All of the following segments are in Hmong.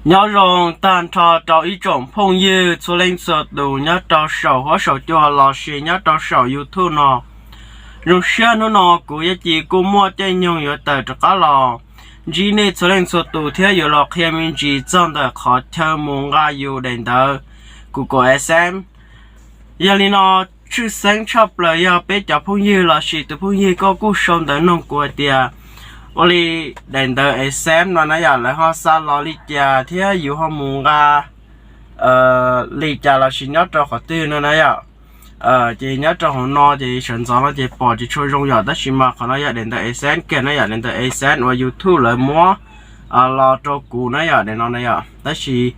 Nyob zoo tag nrho rau ib tsoom phooj ywg txhua leej txhua tus nyob rau saum huab saum cua lossis nyob rau saum YouTube no. Zoo siab hnub no kuv Yaj Ci kuj muaj caij nyoog yuav tawm rov qab los ntsib nej txhua leej txhua tus thiab yuav los qhia me ntsis txog ntawm qhov chaw mus nqa yus daim ntawv Google AdSense. Yog li no, tshwj xeeb tshaj plaws yog peb cov phooj ywg lossis tus phooj ywg koj kuj sau ntawv nug kuv hais tias ua li daim ntawv AdSense no na yom, lawv ho xa los li cas thiab yus ho mus nqa li cas lossis nyob rau qhov twg no na yom. Ces nyob rau hauv no ces sawv ntxov no ces pom tsis tshua zoo yom, tab sis mas qhov no yog daim ntawv AdSense kiag na yom, daim ntawv AdSense uas YouTube lawv muab los rau kuv na yom, daim no na yom. Tab sis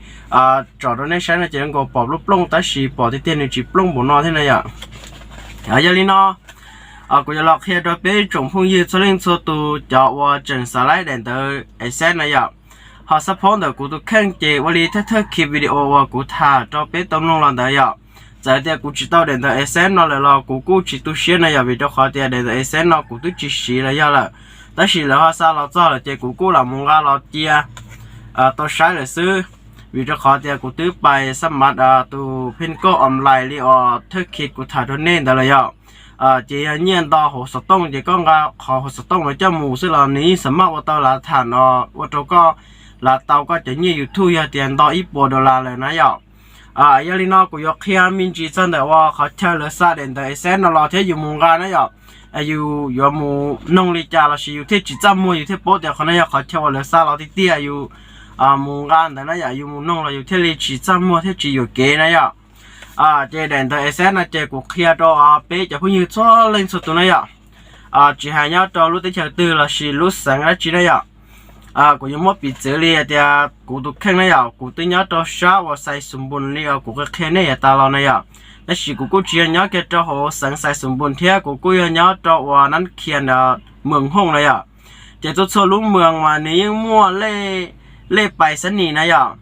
tsom rau nej saib no ces nkaus pom plooj plooj, tab sis pom tiag tiag nws tsis plooj npaum no thiab na yom. Yog li no, kuv yuav los qhia rau peb tsoom phooj ywg txhua leej txhua tus cov uas tseem xav laib daim ntawv AdSense na yom, ho xab phob ntawm kuv tus kheej ces ua li thawj thawj clip video uas kuv tham rau peb tau mloog los ntawd yom. Txawm tias kuv tsis tau daim ntawv AdSense no lawm los kuv kuj tsis tu siab na yom, vim rau qhov tias daim ntawv AdSense no kuv twb tsis siv los yog lawm, tab sis lawv ho xa los txog lawm ces kuv kuj lam mus nqa los cia tau saib lawm xwb. Vim rau qhov tias kuv twb pais xab mav tus phin koj online li uas thawj clip kuv tham rau nej ntawd lawm yom. Ces yog nyiaj nto hauv xov tooj ces koj nqa qhov hauv xov tooj no coj mus xwb los nws yeej xa maj ua tau lav tham no, ua rau koj lav tau koj cov nyiaj YouTube yog tias nto ib puas dollar lawm na yom. Yog li no kuv yuav qhia me ntsis txog ntawm uas qhov chaw lawv xa daim ntawv AdSense no los thiab yus mus nqa na yom. Yus yuav mus noog li cas lossis yus thiaj tsis txaj muag yus thiaj paub tias qhov no yog qhov chaw uas lawv xa los tiag tiag, yus mus nqa ntawd na yom, yus mus noog los yus thiaj li tsis txaj muag thiab tsis yuam kev na yom. Ces daim ntawv AdSense no ces kuv qhia rau peb cov phooj ywg txhua leej txhua tus na yom. Tsis hais nyob rau lub teb chaws twg lossis lub xeev dab tsi na yom. Kuv yuav muab piv txwv li hais tias kuv tus kheej na yom, kuv twb nyob rau sab uas Xais Xus Npus li uas kuv qhia nej yav tas los na yom. Tab sis kuv kuj tsis yog nyob kiag rau hauv xeev Xais Xus Npus thiab, kuv kuj yog nyob rau uas Nab Khias Mws Hooj na yom. Ces txhua txhua lub moos mas nws yeej muaj lej pais xab nis na yom.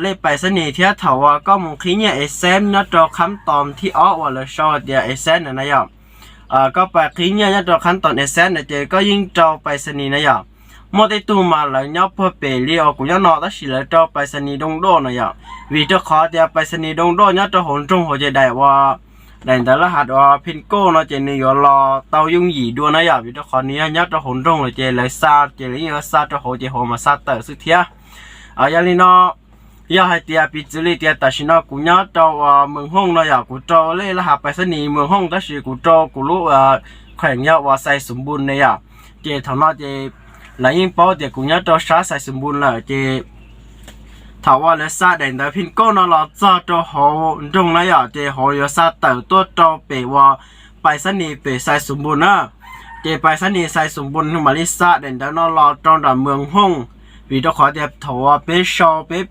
Lej pais xab nis thiab thaum uas koj mus qhib nyiaj AdSense nyob rau khab toos thib ob uas lawv sau tias AdSense na yom. Koj pais qhib nyiaj nyob rau khab toos AdSense na ces koj yeej rau pais xab nis na yom. Muaj tej tug mas lawv nyob puag pem li uas kuv nyob no tab sis lawv rau pais xab nis doo doj na yom. Vim rau qhov tias pais xab nis doo doj nyob rau hauv nroog hauv ces daim uas daim ntawv laj hav uas phin koj no ces nws yuav los tau yooj yim dua na yom, vim rau qhov nws yog nyob rau hauv nroog lawm ces lawv xa ces lawv yeej yuav xa rau hauv ces hauv mas xa tawm xwb thiab. Yog li no, yog hais tias piv txwv li tias tam sim no kuv nyob rau uas Mws Hooj no yom, kuv rau lej laj hav pais xab nis Mws Hooj tab sis kuv rau kuv lub kheem yog uas Xais Xus Npus ne yom. Ces thaum no ces lawv yeej paub tias kuv nyob rau sab Xais Xus Npus lawm ces thaum uas lawv xa daim ntawv phin koj no los txog rau hauv nroog na yom, ces hauv yuav xa tawm tuaj rau pem uas pais xab nis pem Xais Xus Npus na. Ces pais xab nis Xais Xus Npus mam li xa daim ntawv no los rau nram Mws Hooj. Vim rau qhov tias thaum uas peb sau peb,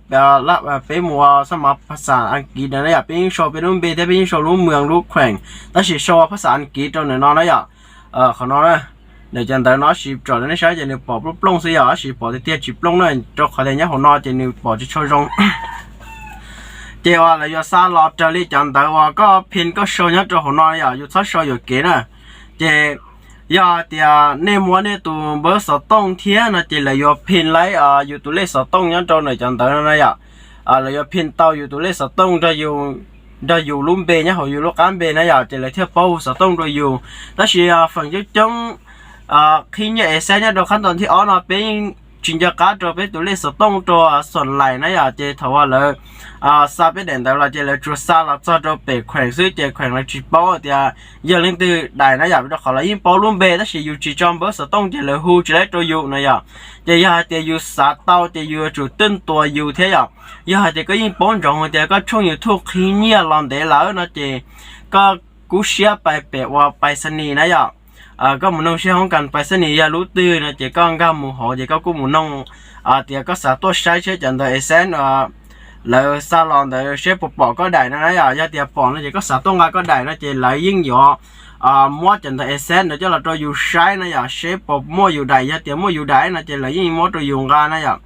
peb mus xa mav phas xas Askiv na yom, peb yeej sau peb lub npe thiab peb yeej sau lub moos lub kheem, tab sis sau phas xas Askiv rau ntawm no na yom. Qhov no na, nws cov ntawv no tab sis tsom rau nej saib ces nws pom plooj plooj xwb yom, tab sis pom tiag tiag tsis plooj na, rau qhov tias nyob hauv no ces nws pom tsis tshua zoo. Ces uas lawv yuav xa los raws li cov ntawv uas koj phin koj sau nyob rau hauv no yom, yus txhob sau yuam kev na. Ces yog tias nej muab nej tus npawb xov tooj thiab no ces lawv yuav phin laib yus tus lej xov tooj nyob rau ntawm cov ntawv no na yom. Lawv yuav phin tau yus tus lej xov tooj nrog yus lub npe nyob hauv yus lub qab npe na yom, ces lawv thiaj paub hu xov tooj rau yus. Tab sis feem coob coob qhib nyiaj AdSense nyob rau khab toos thib ob no peb yeej tsis nco qab rau peb tus lej xov tooj rau xoom laim na yom, ces thaum uas lawv xa peb daim ntawv los ces lawv tsuas xa los txog rau pem kheem xwb ces kheem lawv tsis paub tias yog leej twg daim na yom, rau qhov lawv yeej paub lub npe tab sis yus tsis tso npawb xov tooj ces lawv hu tsis laib rau yus na yom. Ces yog hais tias yus xav tau ces yus yuav tsum tij ntuas yus thiab yom. Yog hais tias koj yeej paub ntsoov hais tias koj tshooj YouTube qhib nyiaj los ntev lawm no ces koj kub siab pais pem uas pais xas nis na yom. Koj mus noog seb hoob kas pais xas nis yog lub twg no ces koj nkag mus hauv ces koj kuj mus noog tias koj xav tuaj saib seb cov ntawv AdSense lawv xa los ntawd seb puas pom koj daim no na yom. Yog tias pom no ces koj xav tuaj nqa koj daim no ces lawv yeej yuav muab cov ntawv AdSense ntawd coj los rau yus saib na yom, seb puas muaj yus daim. Yog tias muaj yus daim no ces lawv yeej muab rau yus nqa na yom.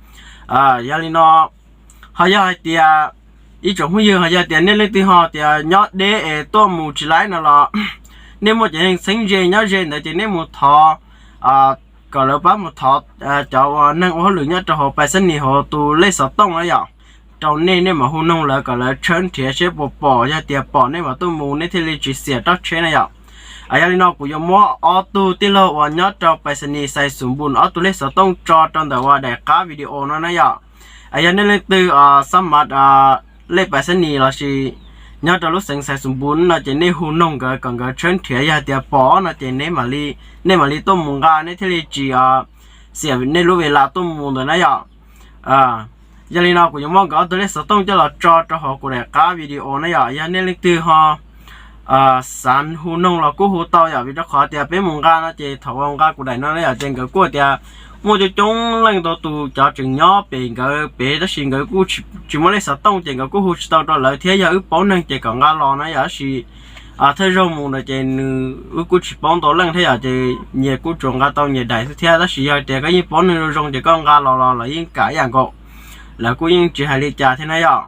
Yog li no, ho yog hais tias ib tsoom phooj ywg ho yog tias nej leej twg ho tias nyob deb es tuaj mus tsis laib no los nej muaj cov neeg txheeb ze nyob ze ntawd ces nej mus thov kom lawv pab mus thov cov uas neeg ua hauj lwm nyob rau hauv pais xab nis hauv tus lej xov tooj na yom, rau nej, nej mam hu noog lawv kom lawv tshawb nrhiav seb puas pom, yog tias pom nej mam tuaj mus, nej thiaj li tsis xiam roj tsheb na yom. Yog li no kuv yuav muab ob tug tij laug uas nyob rau pais xab nis xais xus npus ob tug lej xov tooj tso rau ntawm uas daim qab video no na yom. Yog nej leej twg xab mav lej pais xab nis lossis nyob rau lub xeev xais xus npus no ces nej hu noog nkawd kom nkawd tshawb nrhiav, yog tias pom no ces nej mam li tuaj mus nqa, nej thiaj li tsis xiam nej lub ves las tuaj mus ntawd na yom. Yog li no kuv yuav muab nkawd ob tug lej xov tooj coj los tso rau hauv kuv daim qab video na yom. Yog nej leej twg ho xav hu noog los kuj hu tau yom, vim rau qhov tias peb mus nqa no ces thaum uas nqa kuv daim no na yom ces nkawd kuj tias muaj coob coob leej ntau tus cov tseem nyob pem nkawd pem tab sis nkawd kuj tsis muaj lej xov tooj ces nkawd kuj hu tsis tau rau lawv thiab. Yog wb paub neeg ces kom nqa los na yom, tab sis thawj zaug mus no ces nws wb kuj tsis paub ntau leej thiab yom, ces nyias kuj tsuas nqa tau nyias daim xwb thiab. Tab sis yog tias koj yeej paub neeg zoo zoo ces koj nqa los los lawv yeej kam ib yam nkaus, lawv kuj yeej tsis hais li cas thiab na yom.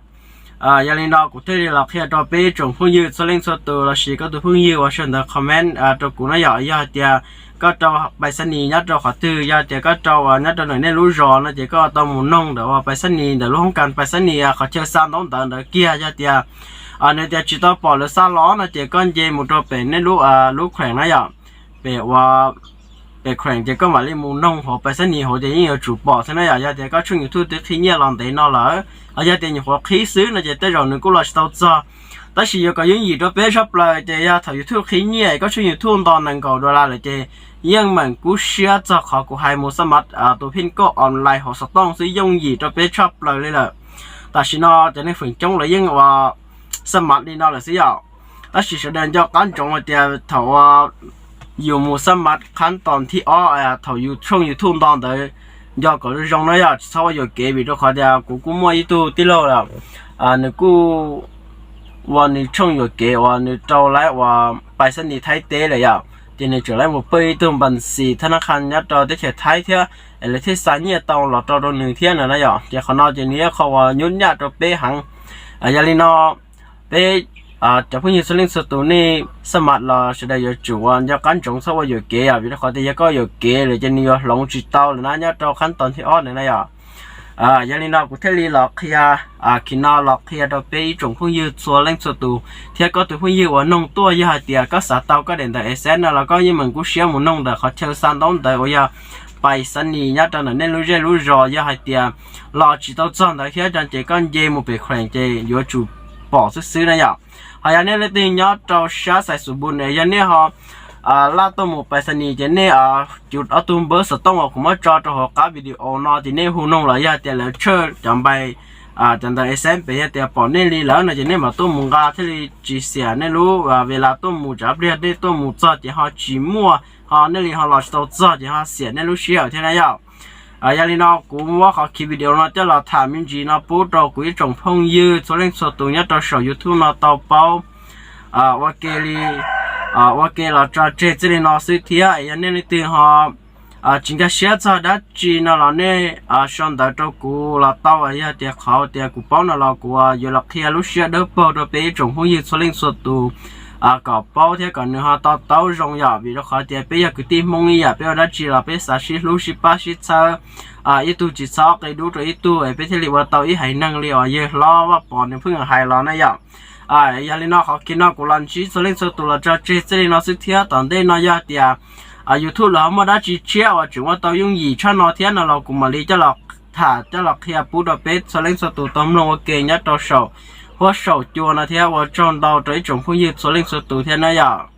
Yog li no kuv thiaj li los qhia rau peb tsoom phooj ywg txhua leej txhua tus lossis koj tus phooj ywg uas sawv ntawd comment rau kuv na yom. Yog hais tias koj rau pais xab nis nyob rau qhov twg, yog tias koj rau uas nyob rau ntawm nej lub zos no ces koj tau mus noog ntawm uas pais xab nis ntawm lub hoob kas pais xab nis qhov chaw xa ntaub ntawv ntawd kiag. Yog tias nws tias tsis tau pom lawv xa los no ces koj nce mus rau pem nej lub, lub kheem na yom, pem uas pem kheem ces koj mam li mus noog hauv pais xab nis hauv ces yeej yuav tsum pom thiab na yom. Yog tias koj tshooj YouTube twb qhib nyiaj los ntev no lawm, yog tias nyuam qhuav qhib xwb no ces tej zaum nws kuj los tsis tau txog. Tab sis yuav kom yooj yim rau peb tshaj plaws ces yog thaum YouTube qhib nyiaj koj tshooj YouTube nto nees nkaum dollar lawm ces yeej meem kub siab txog qhov kuv hais mus xab mav tus phij kauj online hauv xov tooj xwb, yooj yim rau peb tshaj plaws li lawm. Tam sim no cov neeg feem coob lawv yeej ua xab mav li no lawm xwb yom. Tab sis sawv daws nco qab ntsoov hais tias thaum uas yus mus xab mav qhab tos thib ob, thaum yus tshooj YouTube nto ntawd nco kom zoo zoo na yom, tsis txhob ua yuam kev, vim rau qhov tias kuv kuj muaj ib tug tij laug lawm, nws kuj ua nws tshooj yuam kev uas nws rau lawv uas pais xab nis Thaib teb lawm yom, ces nws tseem lawv mus pw ib tug npas xis thab nab qha nyob rau teb chaws Thaib thiab, es lawv thiaj xa nyiaj tau los rau rau nws thiab no na yom. Ces qhov no ces nws yog qhov uas nyuaj nyaj rau peb heev. Yog li no peb cov phooj ywg txhua leej txhua tus nej xab mav los sawv daws yuav tsum ua nco qab ntsoov txhob ua yuam kev, vim rau qhov tias yog koj yuam kev lawm ces nws yuav hloov tsis tau lawm na, nyob rau qhab tos thib ob ntawd na yom. Yog li no kuv thiaj li los qhia, kis no los qhia rau peb ib tsoom phooj ywg txhua leej txhua tus thiab koj tus phooj ywg uas noog tuaj, yog hais tias koj xav tau koj daim ntawv Excel no los koj yeej meem kub siab mus noog ntawm qhov chaw xa ntaub ntawv uas yog pais xab nis nyob rau ntawm nej lub zej lub zos, yog hais tias los tsis tau txog ntawd thiab no ces koj nce mus pem kheem ces yuav tsum pom xwb xwb na yom. Ho yog nej leej twg nyob rau sab xais xus npus, yog nej ho laj tuaj mus pais xab nis ces nej cuv ob tug npawb xov tooj uas kuv muab tso rau hauv qab video no ces nej hu noog los yog tias lawv tshawj cov npais, cov ntawv Excel pem yog tias pom nej li lawm no ces nej mam tuaj mus nqa thiaj li tsis xiam nej lub ves las tuaj mus, tsam pliag nej tuaj mus txog ces ho tsis muaj, ho nej li ho los tsis tau txog ces ho xiam nej lub sij hawm thiab na yom. Yog li no kuv muab qhov khiv video no coj los tham me ntsis no pub rau kuv ib tsoom phooj ywg txhua leej txhua tus nyob rau saum YouTube no tau paub ua ke li, ua ke los tso tseg txij li no xwb thiab. Yog nej leej twg ho tsis nkag siab txog dab tsi no los nej sau ntawv rau kuv los tau, yog tias qhov tias kuv paub no los kuv yuav los qhia lub siab dawb paug rau peb ib tsoom phooj ywg txhua leej txhua tus kom paub thiab kom nws ho to taub zoo yom, vim rau qhov tias peb yog kwv tij Hmoob ib yam, peb ua dab tsi los peb xav sib hlub sib pab sib txhawb, ib tug tsis txhob qe dub rau ib tug es peb thiaj li ua tau ib haiv neeg li uas yawg hlob Vaj Pov nws pheej hais los na yom. Yog li no qhov khiv no kuv los ntsib txhua leej txhua tus los tso tseg txij li no xwb thiab. Tom ntej no yog tias YouTube los ho muaj dab tsi tshiab uas tseem ua tau yooj yim tshaj no thiab no los kuv mam li coj los tham coj los qhia pub rau peb txhua leej txhua tus tau mloog ua ke nyob rau saum huab saum cua no thiab. Ua tsaug ntau rau ib tsoom phooj ywg txhua leej txhua tus thiab na yom.